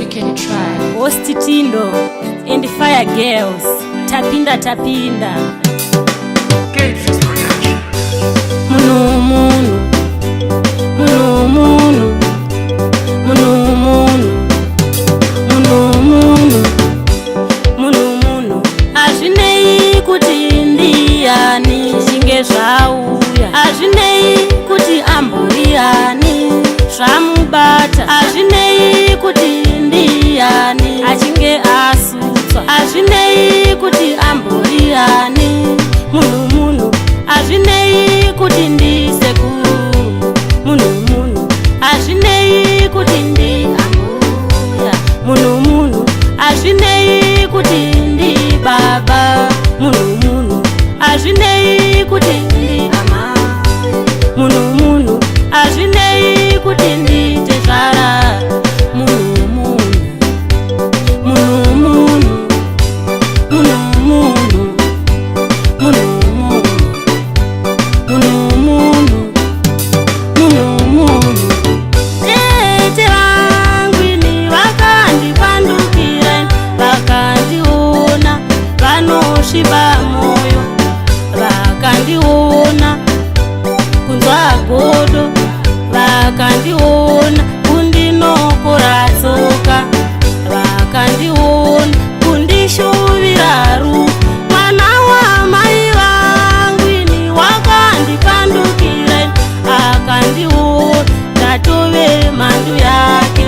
Can try. Host Tindo and Fire Girls. Tapinda tapinda. Gates Production. Munhu munhu. Munhu munhu. Munhu munhu. Munhu munhu. Munhu munhu. Hazvinei kuti ndiyani zvichinge zvauya. Hazvinei kuti amboriani zvamubata. Hazvinei kuti ndiyani achinge asutswa. Hazvinei kuti amboriani. Munhu munhu. Hazvinei kuti ndisekuru. Munhu munhu. Hazvinei kuti ndi ambuya. Munhu munhu. Hazvinei kuti ndi baba. Munhu munhu. Hazvinei kuti ndi amai. Munhu munhu. Hazvinei kuti nditezvara. Munhu munhu. Munhu munhu. Munhu munhu. Munhu munhu. Munhu munhu. Munhu munhu. Tete vangu ini vakandipandukira, vakandiona vanosviba moyo, vakandiona kunzwa godo, vakandiona kundinokora tsoka, vakandiona kundishuvira rufu. Mwana wamai vangu ini wakandipandukira, akandiona ndatove mhandu yake,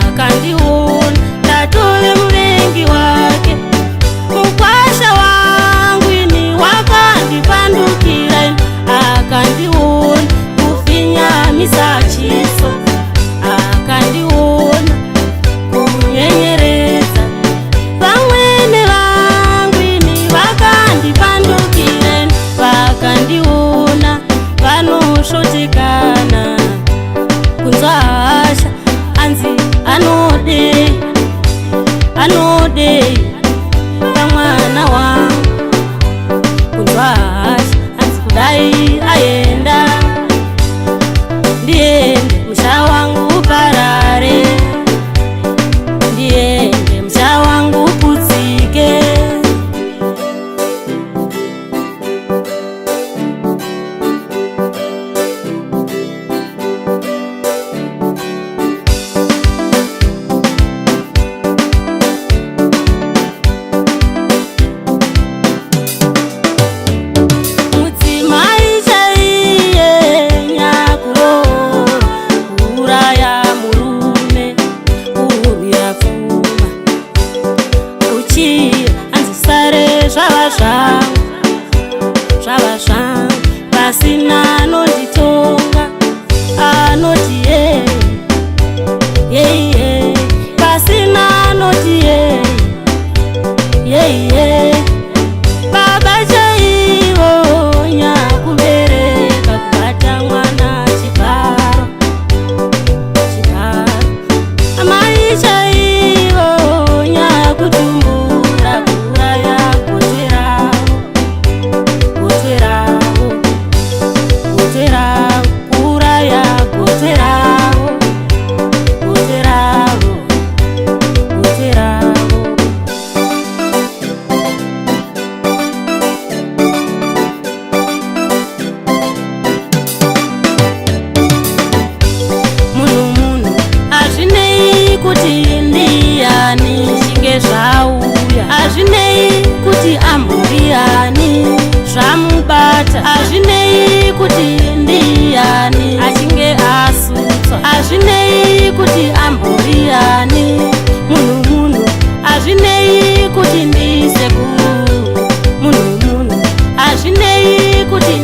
akandiona ndatove muvengi wake. Mukwasha wangu ini wakandipandukira, akandiona kufinyamisa chiso, akandiona kunyenyeredza. Vamwene vangu ini vakandipandukira, vakandiona vanosvotekana, kunzwa hasha, anzi anodei, anodei pamwana wangu, kunzwa hasha, anzi kudai aenda ndiende musha wangu uparare, ndiende musha wangu uputsike. Mudzimai chaiye nyakuroora, kuuraya murume, kurwira pfuma, uchira hanzi sare zvava zvangu, zvava zvangu, pasina anonditonga, anoti ye yeye, pasina anoti ye yeye. Baba chaivo nyakubereka, kubata mwana chibharo chibharo, amai chaivo nyakutumbura, kuuraya gotwe ravo, gotwe ravo, gotwe ravo, kuuraya gotwe ravo, gotwe ravo, gotwe ravo. Munhu munhu. Hazvinei kuti ndiyani zvichinge zvauya. Hazvinei kuti amboriani zvamubata. Hazvinei kuti ndiyani achinge asutswa. Hazvinei kuti amboriani. Munhu munhu. Hazvinei kuti ndisekuru. Munhu munhu. Hazvinei kuti